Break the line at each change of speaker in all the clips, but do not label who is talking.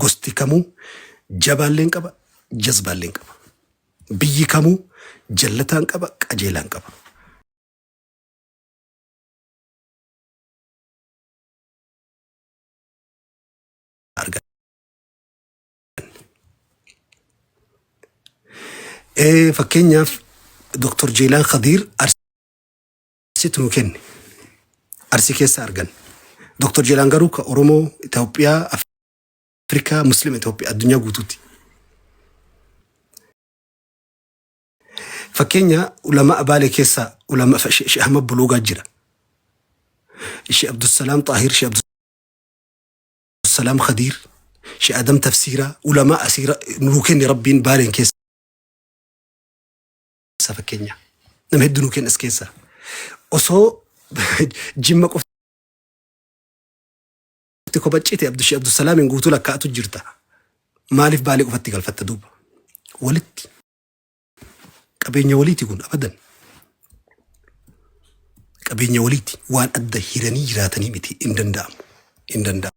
Gosti kamuu jabaalleen qaba, jazbaalleen qaba. Biyyi kamuu jallataan qaba, qajeelaan qaba. Argan. Fakkeenyaaf Dr. Jeelaan Khadiir Arsiitu nu kenne. Arsii keessa argan. Dr. Jeelaan garuu ka Oromoo, Itoophiyaa, Afrikaa, Muslima Itoophiyaa addunyaa guutuuti. Fakkeenya ulama Baalee keessaa ulama Sheekh Ahmad Buluugaa jira. Sheekh Abdusalaam Xaahir, Sheekh Abdusalaam Khadiir, Sheekh Adam Tafsiiraa, ulama asii nuu kenne Rabbiin Baaleen keessa fakkeenya. Nama hedduu nuu kenne as keessa. Osoo Jimma qofti kophacciite Sheekh Abdusalaamiin guutuu lakkaa'atu jirta. Maaliif Baalee qofatti galfatta duuba? Walitti. Qabeenya waliiti kun abadan. Qabeenya waliiti. Waan adda hiranii jiraatanii miti hin danda'amu. Hin danda'amu.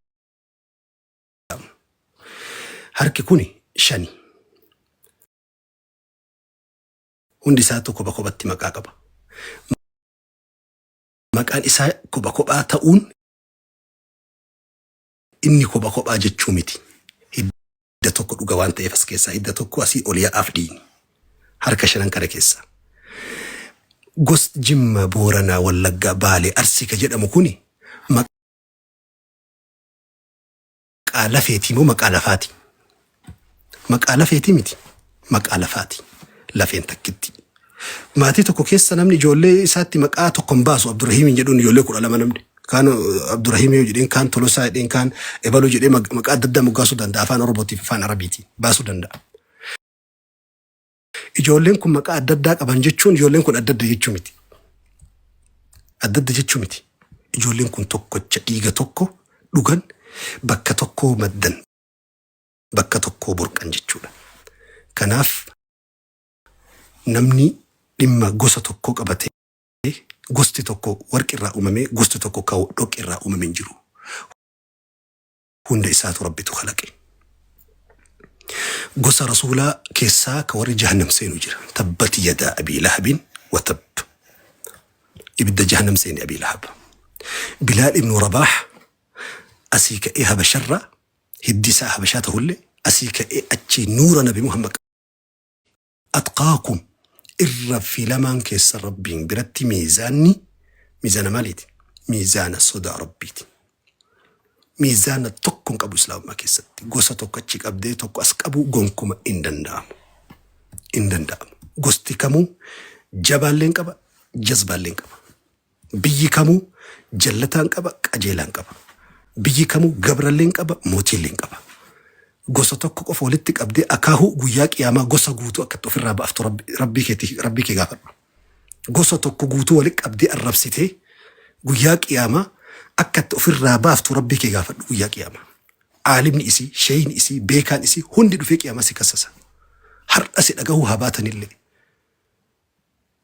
Harki kuni shani. Hundi isaatu kopha kophatti maqaa qaba. Maqaan isaa kopha kophaa ta'uun inni kopha kophaa jechuu miti. Hidda tokko dhuga waan ta'eef as keessaa hidda tokko asii ol yaa'aaf dhiigni. Harka shanan kana keessa. Gosti Jimma, Booranaa, Wallaggaa, Baalee, Arsii ka jedhamu kuni maqaa lafeetii moo maqaa lafaati? Maqaa lafeetii miti. Maqaa lafaati. Lafeen takkitti. Maatii tokko keessa namni ijoollee isaatti maqaa tokko hin baasu. Abdurrahiim jedhuun ijoollee 12 namni. Kaan Abdurrahiim yoo jedheen, kaan Tolosaa jedheen, kaan Ebaluu jedhee maqaa adda addaa moggaasuu danda'a. Afaan Oromootiif afaan Arabiitiin baasuu danda'a. Ijoolleen kun maqaa adda addaa qaban jechuun ijoolleen kun adda adda jechuu miti. Adda adda jechuu miti. Ijoolleen kun tokkocha dhiiga tokko dhugan bakka tokkoo maddan bakka tokkoo burqan jechuudha. Kanaaf namni dhimma gosa tokkoo qabatee gosti tokko warqi irraa uumamee gosti tokko ka dhoqqe irraa uumame hin jiru. Hunda isaatu Rabbitu kalaqe. Gosa Rasuulaa keessaa ka warri jahannam seenu jira. Tabbati yadaa Abii Lahabin wa tabb. Ibidda jahannam seene Abii Lahab. Bilaal ibnu Rabaah asii ka'ee Habasharraa hiddi isaa Habashaa tahullee asii ka'ee achii nuura Nabi Muhammad Atqaakum irra filamaan keessan Rabbiin biratti miizaanni miizaana maaliiti? Miizaana sodaa Rabbiiti. Miizaana tokko hin qabu Islaamummaa keessatti. Gosa tokko achi qabdee tokko as qabu gonkuma hin danda'amu. Hin danda'amu. Gosti kamuu jabaallee hin qaba, jazbaallee hin qaba. Biyyi kamuu jallataan qaba, qajeelaan qaba. Biyyi kamuu gabralleen qaba, mootiilleen qaba. Gosa tokko qofa walitti qabdee akaahuu guyyaa qiyaamaa gosa guutuu akka itti ofirraa baaftu Rabbii keetii Rabbii kee gaafadhu. Gosa tokko guutuu walitti qabdee arrabsitee guyyaa qiyaamaa akka itti ofirraa baaftu Rabbii kee gaafadhu guyyaa qiyaamaa. Aalimni isii, sheeyni isii, beekaan isii hundi dhufee qiyaamaa si kassasa. Har'a si dhagahuu haa baatanillee.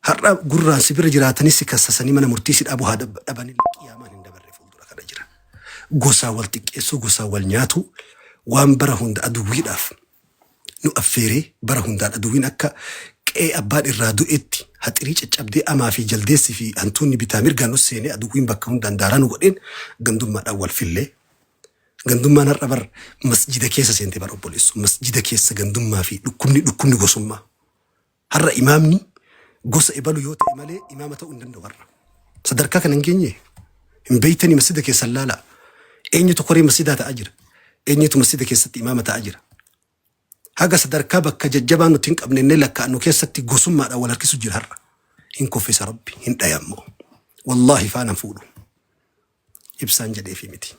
Har'a gurraan si bira jiraatanii si kassasanii mana murtii si dhaabuu haa dhabanillee qiyaamaan hin dabarre fuuldura kana jira. Gosaa wal xiqqeessuu, gosaa wal nyaatuu waan bara hunda aduwwiidhaaf nu affeeree bara hundaan aduwwiin akka qe'ee abbaan irraa du'etti haxirii caccabdee amaa fi jaldeessi fi hantuunni bitaa mirgaan nu seenee aduwwiin bakka hundaan daaraa nu godheen gandummaadhaan wal fillee gandummaan har'a bar masjida keessa seente bar obboleessu masjida keessa gandummaa fi dhukkubni dhukkubni gosummaa Har'a imaamni gosa ebalu yoo ta'e malee imaama ta'uu hin danda'u har'a. Sadarkaa kana hin geenye. Hin beeytanii masjida keessan laalaa. Eenyutu koree masjidaa ta'aa jira? Eenyutu masjida keessatti imaama ta'aa jira? Haga sadarkaa bakka jajjabaa nuti hin qabne innee lakkaa'annu keessatti gosummaadhaan wal harkisu jira har'a. Hin kuffisa Rabbi, hin dhaya ammoo. Wallaahi faana hin fuudhu. Ibsaan jedheefi miti.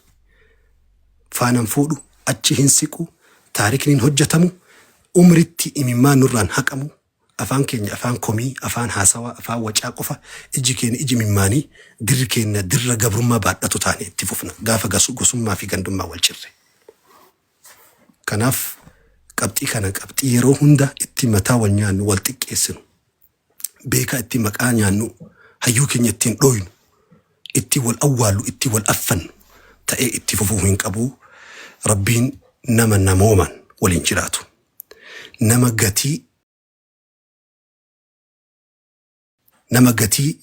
Faana hin fuudhu, achi hin siqu, taarikni hin hojjetamu, umritti imimmaan nurraan haqamu, afaan keenya afaan komii, afaan haasawaa, afaan wacaa qofa, iji keenya iji imimmaanii, dirri keenya dirra gabrummaa baadhatu taane itti fufna gaafa gosummaa fi gandummaa wal cirre. Kanaaf qabxii kana qabxii yeroo hunda itti mataa wal nyaannu, wal xiqqeessinu. Beekaa ittiin maqaa nyaannu, hayyuu keenya ittiin dhooynu, ittiin wal awwaallu, ittiin wal affannu ta'ee itti fufuu hin qabu. Rabbiin Nama namoomaan waliin jiraatu. Nama gatii nama gatii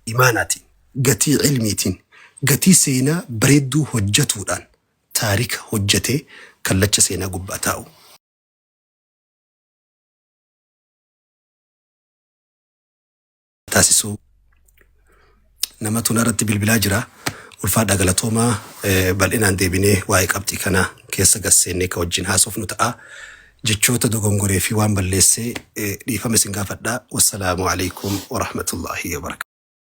imaanaatiin, gatii ilmiitiin, gatii seenaa bareedduu hojjatuudhaan taarika hojjatee kallacha seenaa gubbaa taa'u. taasisuu namatu narratti bilbilaa jira. Ulfaadhaa galatoomaa bal'inaan deebinee waa'ee qabxii kana keessa gasseennee ka wajjin haasofnu ta'a. Jechoota dogongoree fi waan balleessee dhiifama isin gaafadha. Wassalaamu alaikum warahmatullaahi wabarakaatuh.